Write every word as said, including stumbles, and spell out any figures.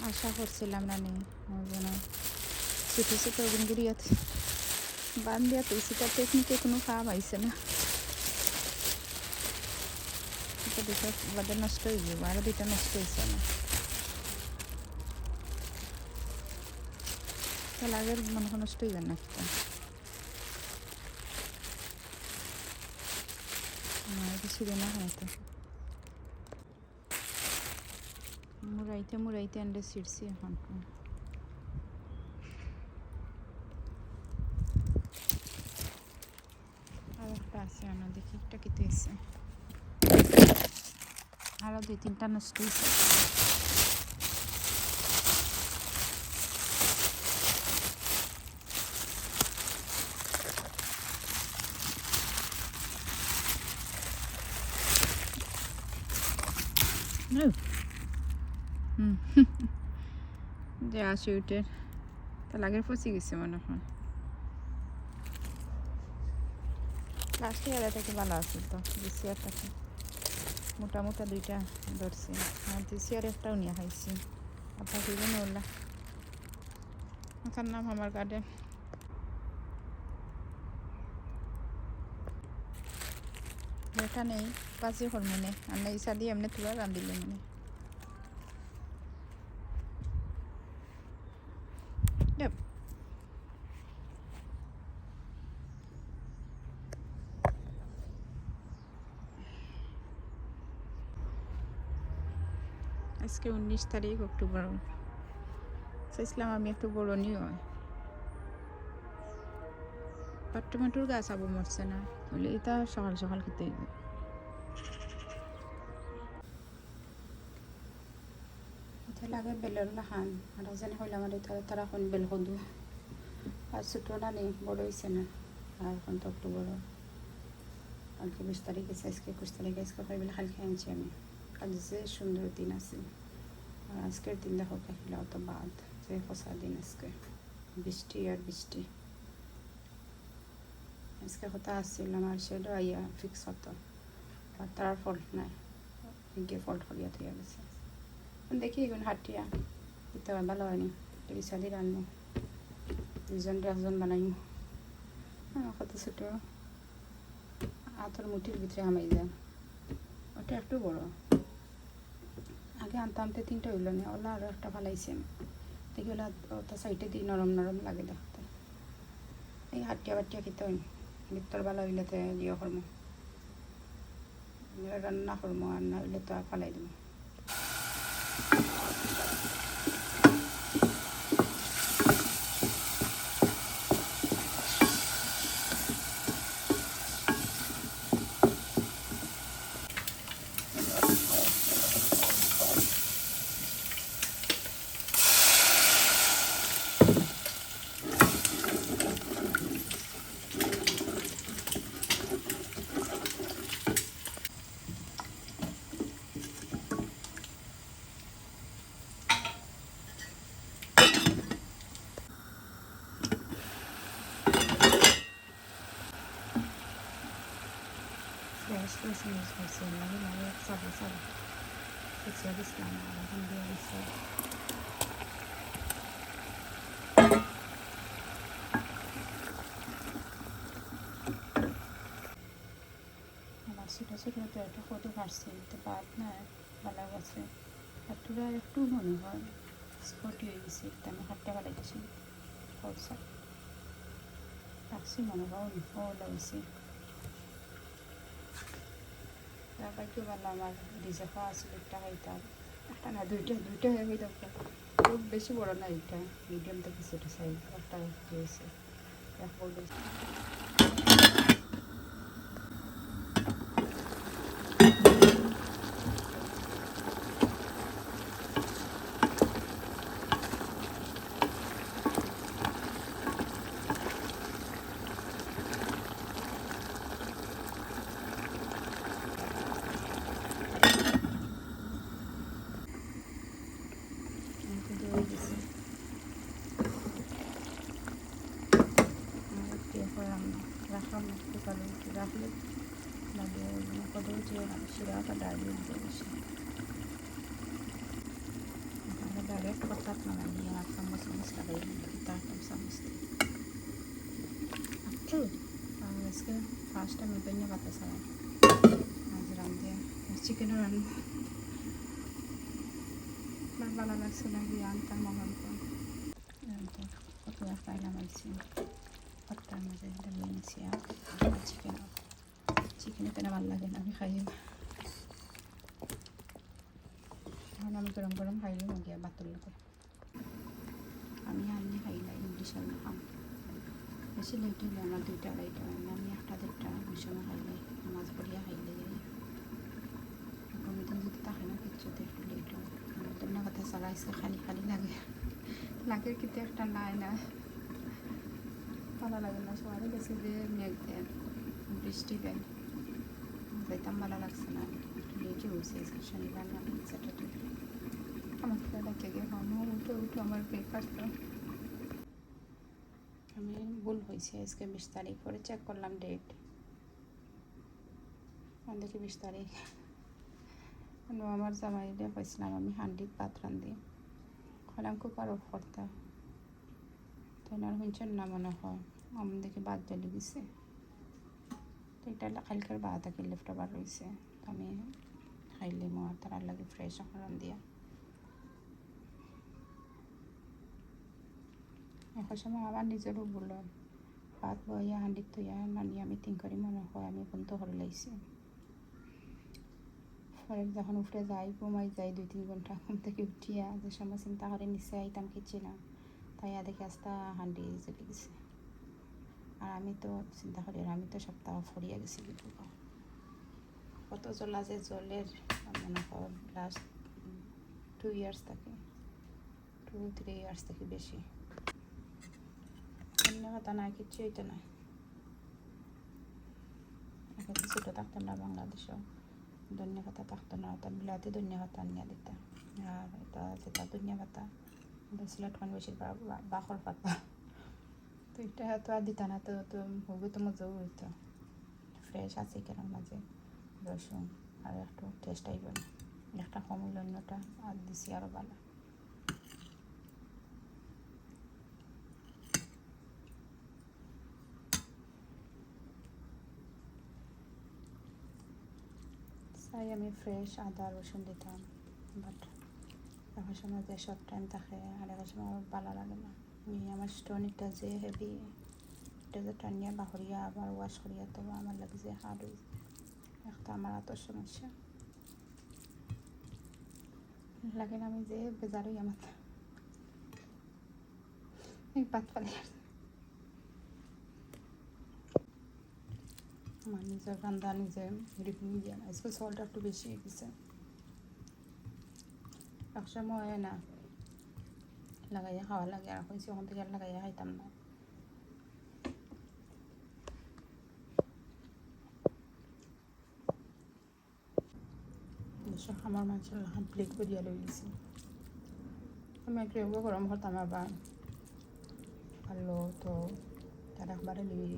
আশা করছিলাম না নি, ওই জন্য ছোট ছোট গুনগুরিয়াত বান্ধিয়া থইছি, তার টেকনিকে কোনো কাম আইছে না। এটা দুটো বাদে নষ্ট হয়ে যাবো, আরো দুইটা নষ্ট হয়েছে না। তাহলে আগের মনে হয় নষ্ট হয়ে যান না একটা। না, এটা ছিঁড়ে না হয় তো। মুড়াইতে মুড়াইতে আন্ডে ছিঁড়ছি এখন। আর একটা আছে, আনো দেখি একটা কিতা আছে। আরো দুই তিনটা নষ্ট হয়েছে। হুম। যে আসে উঠে, তা লাগে ফসি গেছে মনে হয়। লাস্টে আর এটা কি ভালো আছে তো, বেশি একটা কি? মোটা মোটা দুইটা ধরছে। আর দিছি আর একটাও নিয়ে খাইছি। আপনার কি জানি ওলা। ওটার নাম আমার গার্ডেন। এটা নেই, পাঁচই হরমোনে। আর নেই সাদি এমনি তুলা রাঁধিলে মানে। Yep. আজকে উনিশ তারিখ অক্টোবর। চাইছিলাম আমি একটু বড় নিয়ে হয়। বাট টমেটোর গাছ আবু মরছে না, বলে এটা সকাল সকাল খেতে হইবে। এটা লাগে বেলর লাখান, আর যেন কইলাম আর এটা তারা এখন বেল কদু। আর ছোট না নেই, বড় হইছে না। আর এখন তো অক্টোবর, আজকে বিশ তারিখ আছে, আজকে একুশ তারিখ, আজকে কই বেলা কালকে আনছি আমি। কাল যে সুন্দর দিন আছে, আর আজকের দিন দেখো কাকিলা অত বাদ, যে ফসা দিন আজকে, বৃষ্টি আর বৃষ্টি। আজকে কথা আসছিল আমার শেডো আইয়া ফিক্স হতো, আর তার ফল্ট নাই। গিয়ে ফল্ট করিয়া থইয়া গেছে। এখন দেখি এখন হাটিয়া দিতে হয়, ভালো হয়নি। তো ইসাদি রান্না দুইজন একজন বানাইমু। হ্যাঁ, কত ছোট, আতর মুঠির ভিতরে হামাই যায়। ওটা একটু বড়। আগে আনতে আনতে তিনটা হইল না, ওলা আরও একটা ফালাইছি আমি। দেখি ওলা ওটা সাইডে দিয়ে নরম নরম লাগে দেখতে। এই হাটিয়া বাটিয়া খেতে হইনি, ভিতর ভালো হইলে তো ইয়ে করবো। রান্না করবো, আর না হইলে তো আর ফালাই দেবো। Fresh, fresh use করছি, নাহলে নাহলে সাদা সাদা। কুচিয়া দিছিলাম, আর এখন দিয়ে দিচ্ছি। আমার ছোটো ছোটো তো একটা কদু কাটছি, তো বাদ নাই, ভালো গেছে। আর তোরা একটু মনে হয় স্পটি হয়ে গেছে, তো আমি হাতটা ভালো গেছি, খরচা রাখছি মনে হয়, ও লাগছে। তার বাইকে বললাম, আমার ডিজে খাওয়া আছে, একটা খাইতাম, একটা না, দুইটা, দুইটা হয়ে গেল। খুব বেশি বড় না, একটা মিডিয়াম থেকে ছোটো সাইজ, একটা হয়েছে। রাখলাম না, কুকারে একটু রাখলে লাগে, কত হচ্ছে শিরাটা ডাইরেক্ট দিয়ে বেশি। তাহলে ডাইরেক্ট কত তাত নামাই দিয়ে আর চামচ চামচ লাগাই দিই, তার একদম চামচ দিয়ে। আচ্ছা, আজকে ফার্স্ট টাইম ধনিয়া পাতা ছাড়া আজ রান্ধে, চিকেনও রান্ধে। আমার ভালো লাগছে না, গিয়ে আনতাম মহল কত পাইলাম আইসি। পাতার মাঝে এটা নিয়ে নিছি আর চিকেন, চিকেন এখানে ভালো লাগে না, আমি খাই না। এখন আমি গরম গরম খাইলে মজা বাতুল লাগে। আমি আনলে খাইলাই ইংলিশ আলু খাম। বেশি লেট হইলে আমার দুইটা আড়াইটা হয় না, আমি একটা দেড়টা ওই সময় খাইলাই, নামাজ পড়িয়া খাইলাই। কমিটি যদি থাকে না কিচ্ছু, তো একটু লেট হয়। আমার তো না কথা ছাড়া আজকে খালি খালি লাগে, লাগে কিন্তু একটা নাই না, ভালো লাগে না। সবারই গেছে যে মেঘ দেয়, বৃষ্টি দেয়, যাইতাম ভালো লাগছে না। একটু লেটই হয়েছে, আজকে শনিবার না স্যাটারডে। আমার ফ্রেন্ড আছে গিয়ে হন, উঠো উঠো, আমার ব্রেকফাস্ট দাও। আমি ভুল হয়েছে, আজকে বিশ তারিখ, পরে চেক করলাম ডেট, দেখি বিশ তারিখ। মানে আমার জামাইরে কইছিলাম আমি হান্ডিত ভাত রান্ধি, কইলাম কুকার অফ করতে, তো এনার শুনছেন না মনে হয়, আমি দেখি ভাত জ্বলি গেছে। তো এটা লা-, কালকের ভাত আর কি লেফট ওভার রয়েছে, তো আমি খাইলে মো আর তার লাগে ফ্রেশ এখন রান্ধিয়া। এখন সময় আমার নিজেরও ভুল হয়, ভাত বইয়া হান্ডিত থইয়া নানি আমি তিন করি মনে হয় আমি বন্ধ করে লাইছি। পরে যখন উপরে যাই, ঘুমাই যাই দুই তিন ঘন্টা, ঘুম থেকে উঠিয়া যে সময় চিন্তা করে নিচে আইতাম কিচ্ছু না, তাই আর দেখি আস্তা হান্ডি জ্বলি গেছে। আর আমি তো চিন্তা করি, আর আমি তো সপ্তাহ ফুরিয়া গেছি কিন্তু কত জ্বলা যে জ্বলের, মনে হয় লাস্ট টু ইয়ার্স থেকে, টু থ্রি ইয়ার্স থেকে বেশি। অন্য কথা নাই, কিচ্ছু হইতো নাই। আগে তো ছোটো থাকতাম না বাংলাদেশও, ধনিয়া পাতা থাকতো না, তার বিলাতে ধনিয়া পাতা আনিয়া দিতা। আর এটা যেটা ধনিয়া পাতা, এটা সিলেট খান বেশির ভাগ বা-, বাখর পাতা। তো এটা তো আর দিতা না, তো, তো হবে তো মজাও হইতো। ফ্রেশ আছে কেন মাঝে রসুন, আর একটু টেস্ট আইব না, একটা কম হইল অন্যটা, আর দিছি আরও ভালো। চাই আমি ফ্রেশ আদা রসুন দিতাম, বাট এখন সময় যে শর্ট টাইম থাকে আর এখন সময় আমার ভালো লাগে না। আমি আমার স্টোন একটা যে হেভি, এটা যে টানিয়া বাহরিয়া আবার ওয়াশ করিয়া তো আমার লাগে যে হার্ড হয়ে যায়। একটা আমার হাতর সমস্যা লাগে না, আমি যে বেজার হই আমার এই পাত ফালি আর আমার নিজের রান্না নিজে রিভিউ দিয়া না। আজকে সল্ট একটু বেশি হয়ে গেছে, একসময় হয় না লাগাইয়া খাওয়া লাগে, আর কইছি ওখান থেকে আর লাগাইয়া খাইতাম না। আমার মাংস লাখান প্লেট করিয়া লই গেছি। আমি একটু এগুলো গরম করতাম আবার, ভালো তো তার একবারে লই